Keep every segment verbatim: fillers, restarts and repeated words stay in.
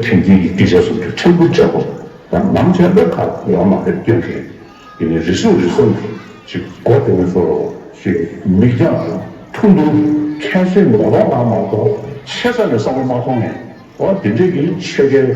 ཕན་ཚུན་གྱི་སྐད་ཆ་སོགས་ཀྱི་ཕྲན་བུ་འདྲ་པོ་དང་ནམ་ཆེན་པོ་ཁག་ཡོང་མ་རེད་སྐྱོན་གྱི། ཡིན་ནའི་རེ་ཟུང་རེ་ཟུང་གི་ཅིག་མགོ་དེ་ནས་ཚོར་རོ་ཞིག་མིག་རྒྱང་ཐུང་ཐུང་ཁྱད་གསོད་ངོ་ལོག་ལ་མ་གཏོགས་ཆེ་ས་ནས་བསམ་བློ་མ་གཏོང་ནས། འོ་དེ་འདྲས་ཀྱི་ཆོས་རྒྱལ་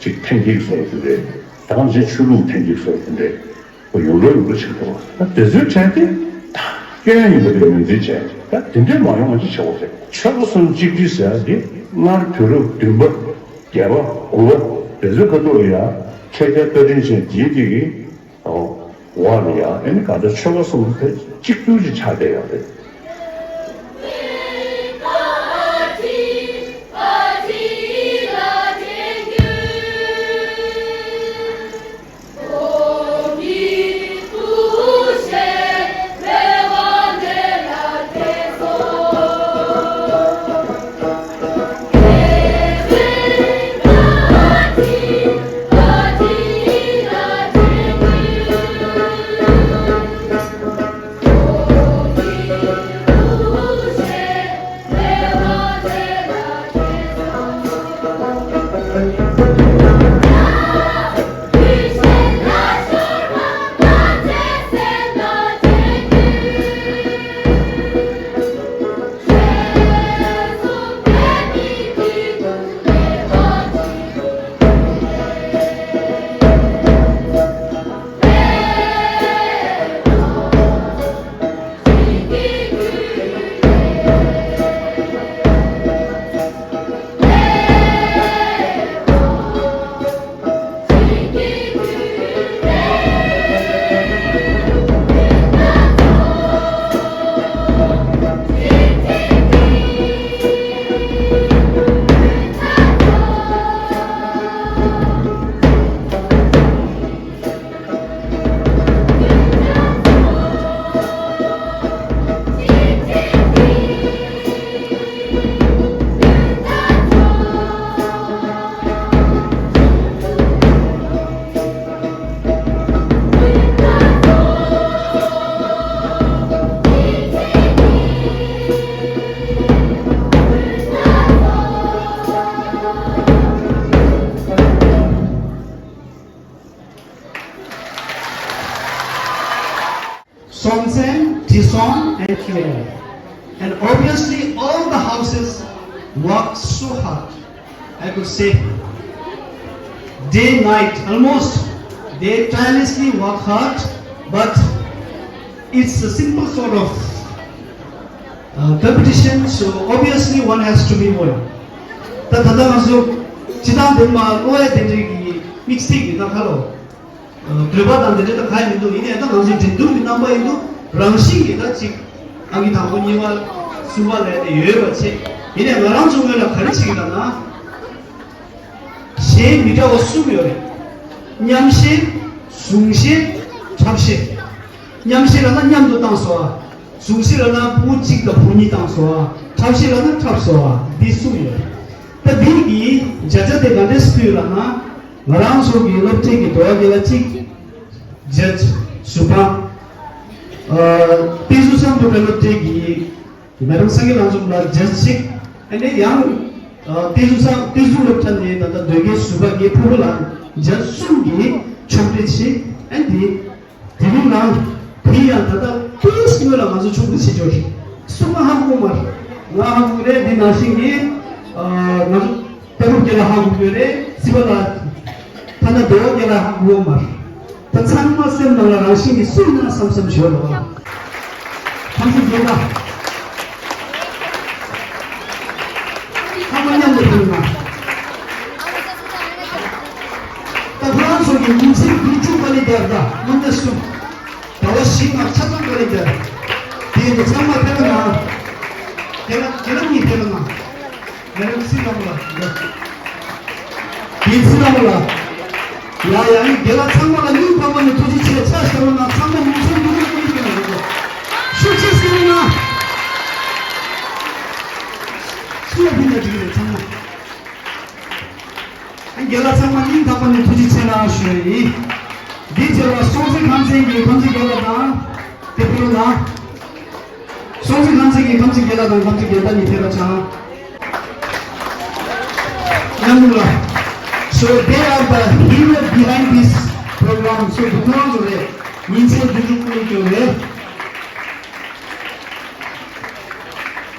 ཅིག་འཐེན་འཁྱེར་བཟོ་དེ་འདྲས། ད་གང་ཅིག་ཆོས་ལུགས་འཐེན་འཁྱེར་བཟོ་དེ་འདྲས་ཡོང་འགྲོ་ཡོང་འགྲོ་བྱེད་དགོས། ད་དེ་ཚོའི་གྲས་དེ་ད་སྐྱོན་ཡིན་པ་དེ་ངོས་འཛིན་བྱས། ད་དེ་འདྲས་མ་ཡོང་བ་ཅིག་བྱེད་དགོས་རེད། ཆོལ་ཁ་གསུམ་གཅིག་སྒྲིལ་ཟེར་ཡ་དེ་སྔར་དུས་རབས་བདུན་པ་བརྒྱད་པ་དགུ་པ་དེ་ཚོའི་ཁ་ཐུག་ལ་ཡ་ཆོས་རྒྱལ་བསྟར་སྲུང་ཅན་རྗེ་གཅིག་གི་འོག་ལ་ཡ་ཨེ་ནི་ག་ད་ཆོལ་ཁ་གསུམ་དེ་གཅིག་གྱུར་ཅིག་ཆགས་བསྡད་ཡོད་རེད། Songtsen, Trisong, and Kyodai. And obviously, all the houses work so hard. I could say, day, night, almost, they tirelessly work hard, but it's a simple sort of uh, competition, so obviously one has to be won. ད་ད་ལྟ་ང་ཚོ་སྤྱི་བཏང་དེ་མ་བློ་ཡ་དེ་འདྲའི་གི་དམིགས་བསལ་གི་ད་ག་རོ། འདོད་པ་དང་དེ་འདྲ་ད་ག་ཡིན་མི་འདུག་ཡིན་ནའི་ད་ང་ཚོའི་འགྲན་བསྡུར་གྱི་རྣམ་པ་ཡིན་དུས་རང་བཞིན་གྱིས་ད་ཅིག་ཨང་ཀི་དང་པོ་གཉིས་པ་གསུམ་པ་ལ་ཡ་དེ་ཡོད་པ་བྱས། ཡིན་ནའི་ང་རང་ཚོ་ངོས་ལ་ག་རེ་བྱེད་ཀྱི་འདུག་ན། གཞན་མི་འདྲ་བ་གསུམ་ཡོད་རེད། མཉམ་བཤད། གཟུང་བཤད། འཁྲབ་བཤད། མཉམ་བཤད་ལབ་ན་མཉམ་དུ་བཏང་སོ། གཟུང་བཤད་ལབ་ན་བུ་གཅིག་དང་བུ་གཉིས་བཏང་སོ། འཁྲབ་བཤད་ལབ་ན་འཁྲབ་སོ། འདི་གསུམ་ཡོད་རེད། ད་འདི་གི་བརྒྱ་ཆ་དེ་ག་འདྲས་སུ་ཡོད་ལབ་ན། ང་རང་ཚོ་གི་སློབ་གྲྭའི་གི་དོ་བ་དེ་ལ་གཅིག་ཇཇ་ཟུར་པ། ཨ། བསྟན་འཛིན་བསམ་གྲུབ་ཀྱི་སློབ་གྲྭའི་གི་མེ་ཌམ་སངས་རྒྱས་ལྷ་འཛོམས་ལགས་ཇཇ་གཅིག་ཨ་ནི་ཡང་། ཨ། བསྟན་འཛིན་བསམ། བསྟན་འཛིན་སློབ་གྲྭ་ནས་ད་ལྟ་ཟློས་གར་ཟུར་པ་ངའི་ཕུ་བོ་ལགས་ཇཇ་གསུམ་གྱི་ཕྱོགས་སྒྲིག་བྱས། ཨ་ནི་དེ་རིང་ནང་དེ་ཡང་ད་ལྟ་ཏོག་ཙམ་སྔོན་ལ་ང་ཚོ་ཕྱོགས་སྒྲིག་བྱེད་ཆོག་རེད། སུ་མ་ཧ་གོ་མ་རེད། ང་ཧ་གོ་རེད། འདི་ནང་བཞིན་གྱི་ཨ། ང་ཚོ་ལྟ་གྲུབ་རྒྱལ་ལགས་ཧ་གོ་གི་རེད། སྲིད་པ་ལགས། ཐ་ན་འགྲོ་བ་རྒྱལ་ལགས་ཧ་གོ་མ་རེད། ད་ཚང་མ་སེམས་ནང་ལ་རང་བཞིན་གྱིས་སུ་ཡིན་ན་བསམ་བསམ་ཞོར་ལ་བ། ཁམས་ཚན་རྒྱལ་ལགས། ཚང་མ་མཉམ་དུ་ཕེབས་ན། ད་ཁོ་རང་ཚོ་གི་ཉིན་མཚན་དགུ་བཅུ་པ་ལས་བརྒྱབ། ད་མ་ཎི་གསུམ། ཟླ་བ་བཞི་ལྔ་ཆ་ཚང་པ་ལས་བརྒྱབ། དེ་ཡིན་དུས་ཚང་མ་ཕེབས་ན། རྒན་ལགས། རྒན་ལགས་གཉིས་ཕེབས་ན། རྒན་ལགས་ཚེ་རིང་ལགས། རྒན་ཚེ་རིང་ལགས། ཡ་ཡ། ཨ་ནི་རྒན་ལགས་ཚང་མ་ལ་སྙིང་ཐག་པ་ནས་ཐུགས་རྗེ་ཆེ། ཕྱག་ཞུ་བ་ན་ཚང་མ་ཉིན་མཚན་དགུ་རུ་ཀུན་གྱི་ནང་དུ་ཤུགས་ཆེ་ཟེར་ན། སུ་ལ་ཕུལ་ན་འགྲིག་གི་རེད་ཚང་མ། ཨ། རྒན་ལགས་ཚང་མ་སྙིང་ཐག་པ་ནས་ཐུགས་རྗེ་ཆེ་གནང་ཞུ་ཡི་ཡིན། འདི་རྗེས་ལ་སྲོང་བཙན་ཁམས་ཚན་གྱི་ཁམས་ཚན་རྒན་ལགས་དང་། དེ་ཕུལ་ན། སྲོང་བཙན་ཁམས་ཚན་གྱི་ཁམས་ཚན་རྒན་ལགས་དང་ཁམས་ཚན་རྒན་བདག་གཉིས་ཕེབས་པ་བྱ། མཉམ་དུ་ལ། So they are the hero behind this program. So དུ་ཁོང་ཚོ་རེད། ཉིན་མཚན་དུས་དྲུག་ཀུན་སྐྱོང་རེད།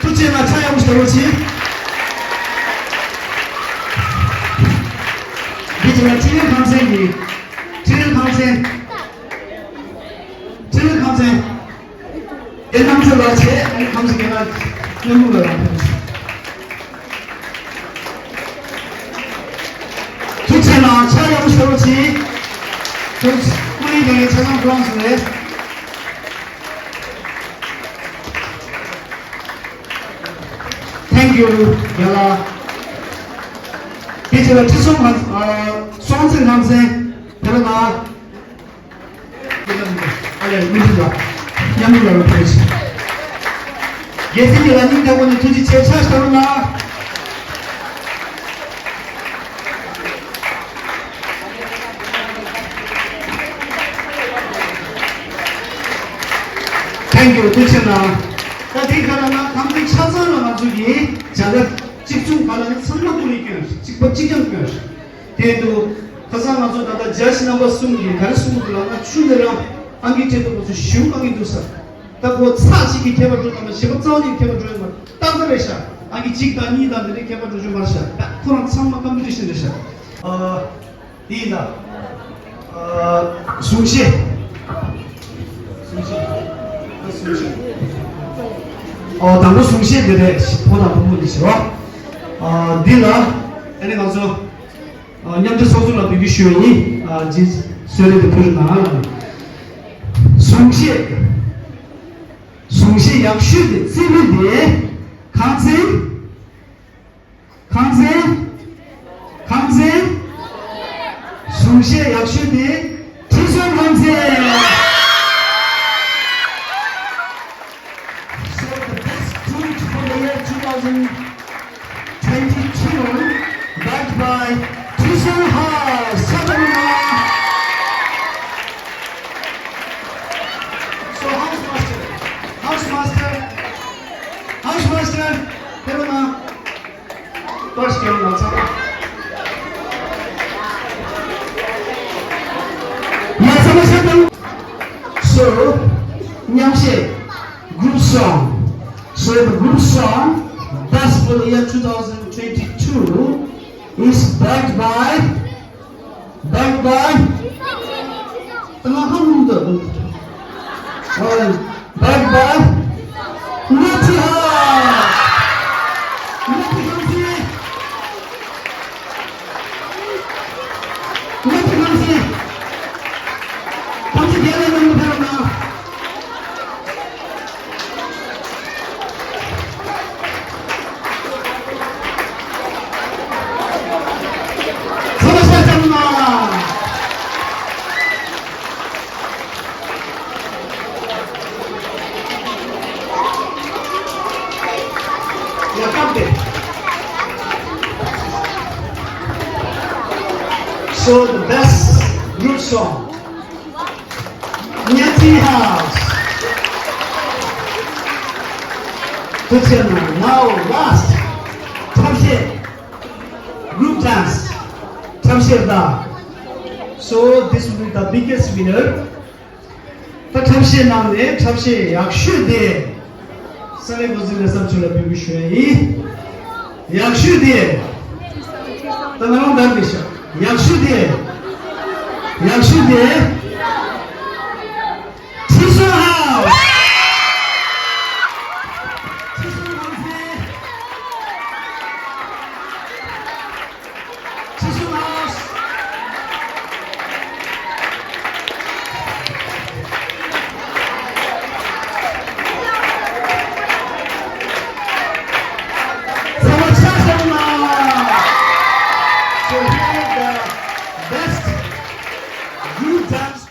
ཐུགས་རྗེ་གནང་། ཕྱག་ཡག་པོ་ཞིག་རྒྱབ་རོགས་གྱིས། འདི་ཅི་ལ་ཁྲི་རལ་ཁང་ཚན་གྱི། ཁྲི་རལ་ཁང་ཚན། ཁྲི་རལ་ཁང་ཚན། དེ་རྣམ་ཚོ་ལ་བྱས། ཨ་ནི་ཁམས་སུ་ཁྱེད་རང་མཉམ་རུབ་ལ་རང་ཕེབས། ཐུགས་རྗེ་གནང་། ཕྱག་ཡག་པོ་ཞིག་རྒྱབ་རོགས་གྱིས། ཐུགས། སྐུ་ངལ་གྱི་ཆ་ཚང་ཁོ་རང་ཚོ་རེད། Thank you རྒན་ལགས། དེ་རྗེས་ལ་ཁྲི་སྲོང་ཁང་། ཨ། སྲོང་བཙན་ཁང་ཚན། དེ་ལ་ན། ཨ་ལས། མི་འདུག་ལ། མཉམ་དུ་ལ་རོགས་ཕེབས། རྒྱལ་སྲས་ཀྱི་ལ་སྙིང་ཐག་པ་ནས་ཐུགས་རྗེ་ཆེ། ཕྱག་ཞུ་རོགས་གནང་། Thank you. ཐུགས་རྗེ་གནང་། ད་དེ་ག་ལ་ན་ཁམས་ཚན་ཆ་ཚང་ལ་ང་ཚོ་གིས་བྱ་དགའ་གཅིག་མཚུངས་ག་ལ་ན་ཚང་མ་ཀུ་ལི་སྐྱོན། གཅིག་པ་གཅིག་རྐྱང་སྐྱོན། དེ་དུ་ཁ་སང་ང་ཚོ་ད་ལྟ་ཇ་ཇི་རྣམ་པ་གསུམ་གྱིས་ག་རེ་གསུངས་འདུག་ལབ་ན། ཆུ་འདི་རང་ཨང་ཀི་སྤྲད་འདུག་ང་ཚོ་ཞུ་ཨང་ཀི་འདུག་ས། ད་ཁོ་ཚེག་གཅིག་གི་ཁྱད་པར་འགྲོ་དང་། གཞན་པ་རྩ་བ་ཉིད་ཁྱད་པར་འགྲོ་ཡོད་མ་རེད། ཏག་ཏག་རེད་ཤག་ཨང་ཀི་གཅིག་དང་གཉིས་དང་དེ་འདྲའི་ཁྱད་པར་འགྲོ་རྒྱུ་མ་རེད་ཤག་ད་ཁོ་རང་ཚང་མ་ཀམ་པི་ཊི་ཤན་རེད་ཤག་ཨ། འདི་ཡིན་ད། ཨ། གཟུངས་བཞེས། གཟུངས་བཞེས། ཨ། གཟུངས་བཞེས། ཨོ། དང་པོ་གཟུངས་བཞེས་འདི་རེད། ཕོ་དང་ཕོ་མོ་འདི་བྱེད་རོགས། ཨ། འདི་ལ་ཨ་ནི་ང་ཚོ། ཨ། མཉམ་འབྲེལ་ཚོགས་གཙོ་ལ་འབོད་སྐུལ་ཞུ་ཡ་ཡིན། ཨ། རྗེས་གསོལ་རས་དེ་ཕུལ་རོགས་གནང་། གཟུངས་བཞེས། གཟུངས་བཞེས་ཡག་ཤོས་དེ། རྩེད་མོ་དེ་ཁང་ཚན། ཁང་ཚན། ཁང་ཚན། གཟུངས་བཞེས་ཡག་ཤོས་དེ་ཁྲི་སྲོང་ཁང་ཚན། So the best fruit for the year two thousand twenty-two, backed by Thrissong House, Satanama. So house master, house master, house master, Satanama. So, མཉམ་བཞེས། Group song. So the group song, best for the year two thousand twenty-two, is backed by, backed by, backed by Nati House. Nati House. So the best group song, Nyati House. Now last, Thamshe group dance, Thamshe Da. So this will be the biggest winner. ད་འཁྲབ་གཞས་ནང་ནས་འཁྲབ་གཞས་ཡག་ཤོས་དེ། ས་གནས་འགོ་འཛིན་ལས་ཚབ་མཆོག་ལ་འབོད་སྐུལ་ཞུ་ཡ་ཡིན། ཡག་ཤོས་དེ། ད་ང་རང་བདམས་པའི་ཤག་ཡག་ཤོས་དེ། ཡག་ཤོས་དེ། ཁྲི་སྲོང་ཧའོ། ཁྲི་སྲོང་ཁང་ཚན། So here is the best group dance.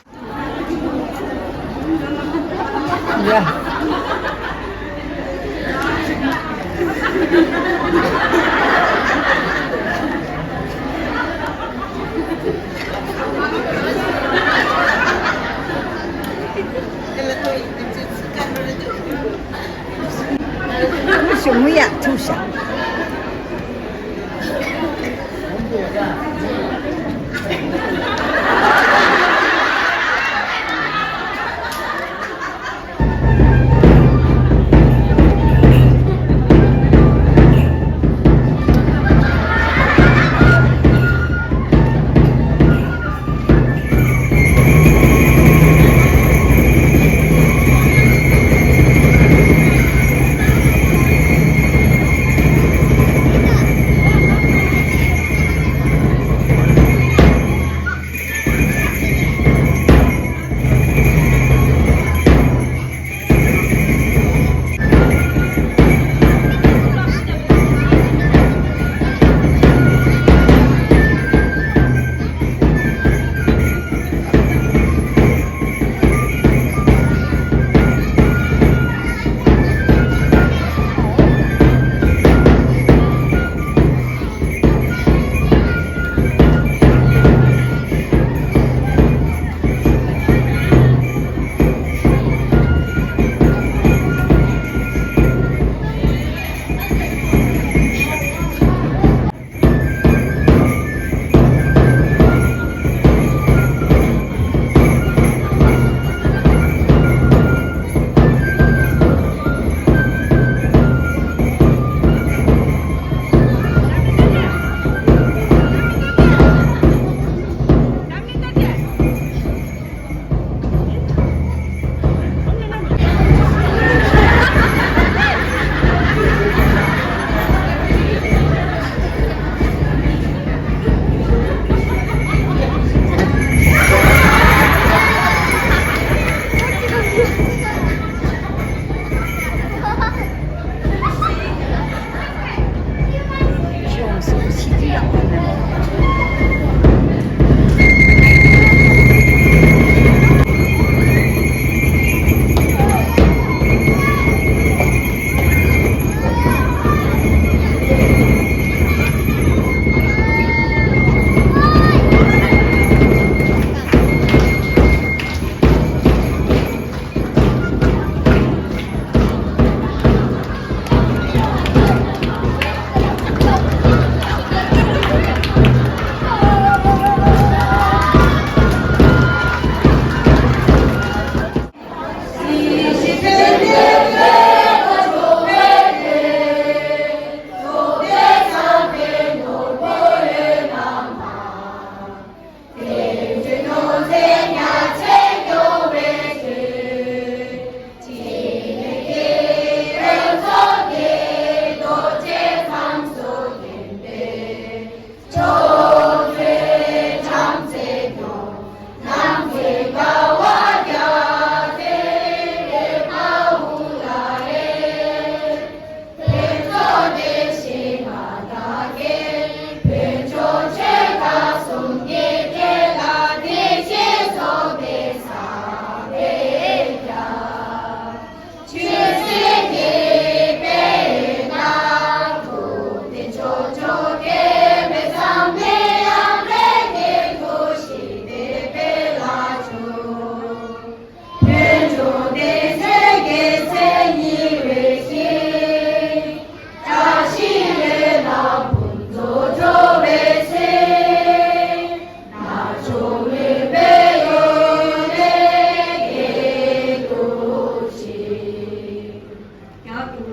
ཡག་པོ་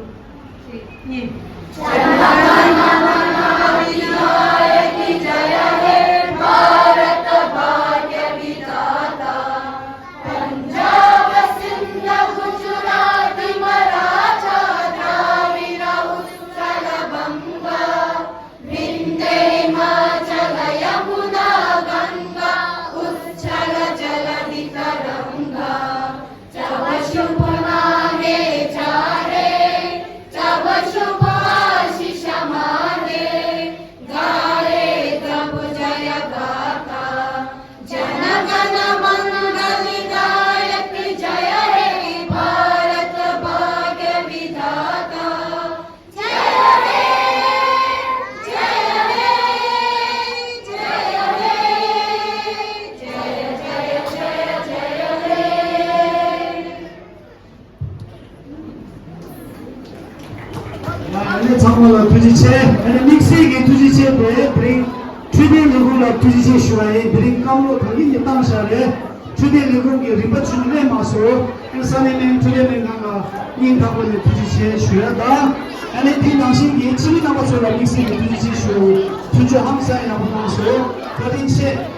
ཅིག་གཉིས། ཨ་ནི་ཚང་མ་ལ་ཐུགས་རྗེ་ཆེ། ཨ་ནི་དམིགས་བསལ་གྱི་ཐུགས་རྗེ་ཆེ་དེ་དེ་རིང་འཕྲོད་བསྟེན་ལས་ཁུངས་ལ་ཐུགས་རྗེ་ཆེ་ཞུ་བ་ཡིན། དེ་རིང་བཀའ་སློབ་ད་གིན་གྱི་བཏང་བཞག་རེད། འཕྲོད་བསྟེན་ལས་ཁུངས་ཀྱི་རིམ་པ་བྱུང་སླེབས་མ་སོང་། ཨ་ནི་ས་གནས་སྨན་འཕྲོད་བསྟེན་ལྷན་ཁང་ལ་སྙིང་ཐག་པ་ནས་ཐུགས་རྗེ་ཆེ་ཞུ་ཡ་དང་། ཨ་ནི་དེ་ནང་བཞིན་གྱི་སྤྱི་མི་རྣམ་པ་ཚོ་ལ་དམིགས་བསལ་གྱི་ཐུགས་རྗེ་ཆེ་ཞུ། མཐུན་འགྱུར་ཧང་སང་ཡག་པོ་གནང་སོང་། བཀའ་དྲིན་ཆེ།